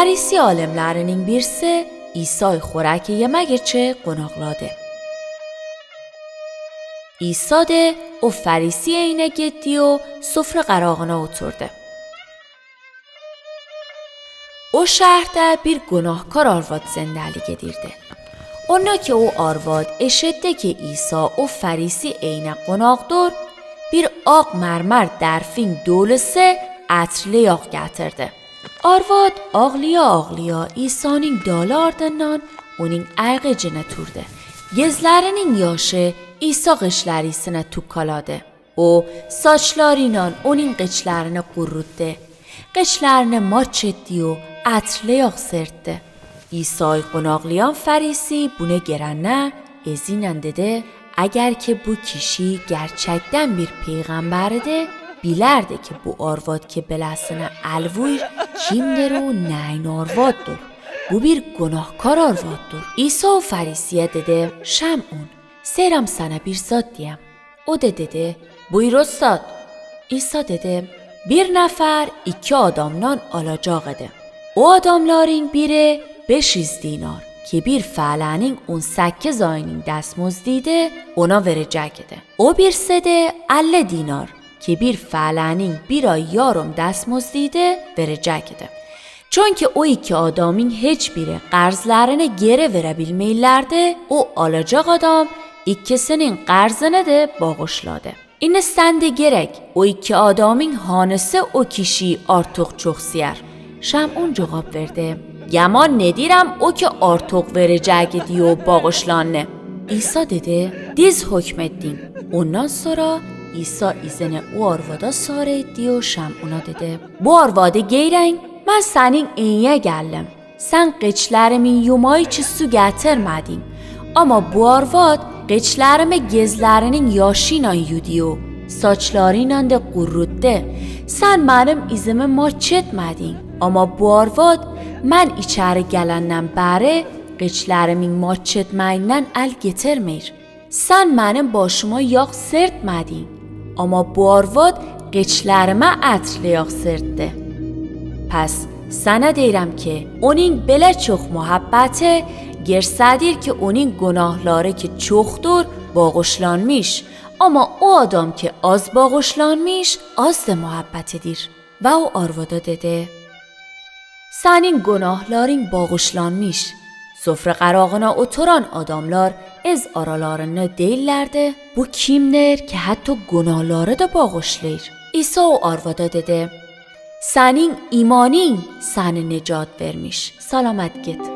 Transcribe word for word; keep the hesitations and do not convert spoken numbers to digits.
Farisi alimlariniñ birsi Isoy xoraki yamagichi qonaqladi. Iso de o farisi eynagi dio sofra qarağına oturdi. O şährde bir gunahkar arvat zendälik edirdi. Onda ki o arvat eşitti ki İsa o farisi eyna qonaq dur, bir aq marmar derfin dolusu atrli yaq getirdi. Arvat ağlıya ağlıya İsaniñ dalı ardınnan oniñ ayğıcına turdi. Gezleriniñ yaşı İsa qıçlarısına tukkaladi. O saçlarınan oniñ qıçlarını qurrutti. Qıçlarını maç etti o atrli yaq sertti. İsay qonaqlayan farisi bunı gerenne ezinan dedi, eger ki bu kişi gerçekten bir peyğamber idi, bilerdi ki bu arvat ki belesini el vuyr kimdir o neyin arvat dur. Bu bir gunahkar arvat dur. İsa o farisiye dedi, Şem'un, seram sana bir zat diyem. O de dedi, Buyur, ustat. İsa dedi, Bir nefer iki adamnan alacaq edi. O adamlarıñ biri beş üz dinar, ki bir fäleniñ on sekiz ayınıñ desmozdu idi, ona verecek edi. O birisi de elli dinar, ki bir fäleniñ bir ay yarım desmozdu idi, verecek edi. Çünki o iki adamıñ hiç biri qarzlarını geri verebilmeylerdi, o alacaq adam ikisiniñ qarzını de bağışladı. İndi sende gerek o iki adamıñ hanısı o kişiyi artıq çoq siyer? Şem'un cogap verdi, Yaman nedirem o ki artıq verecek edi o bağışlannı. İsa dedi, Diz hükmettiñ. Ondan sora İsa izini o arvada sarı etti o Şem'una dedi, Bu arvadı geyreñ, men seniñ eynye geldim. Sen qıçlarımı yumayçı su getirmediñ. Ama bu arvat qıçlarımı gezleriniñ yaşınan yudi o, saçlarınan de qurrutti. Sen menim izimi maç etmediñ. Ama bu arvat men içeri gelenden beri qıçlarımıñ maç etmeyinden el getirmeyr. Sen menim başıma yaq sertmediñ, ama bu arvat qıçlarıma atrli yaq sertti. Pes sana deyrem ki, oniñ bele çoq muhabbeti, gersedir ki oniñ gunahları ki çoqdur, bağışlanmış, ama o adam ki az bağışlanmış, az de muhabbetidir. Ve o arvada dedi, Seniñ gunahlarıñ bağışlanmış. Sofra qarağına oturan adamlar öz aralarında deylerdi, Bu kimdir ki hatta gunahları da bağışlayır? İsa o arvada dedi, Seniñ imanıñ seni necat vermiş. Salamet git.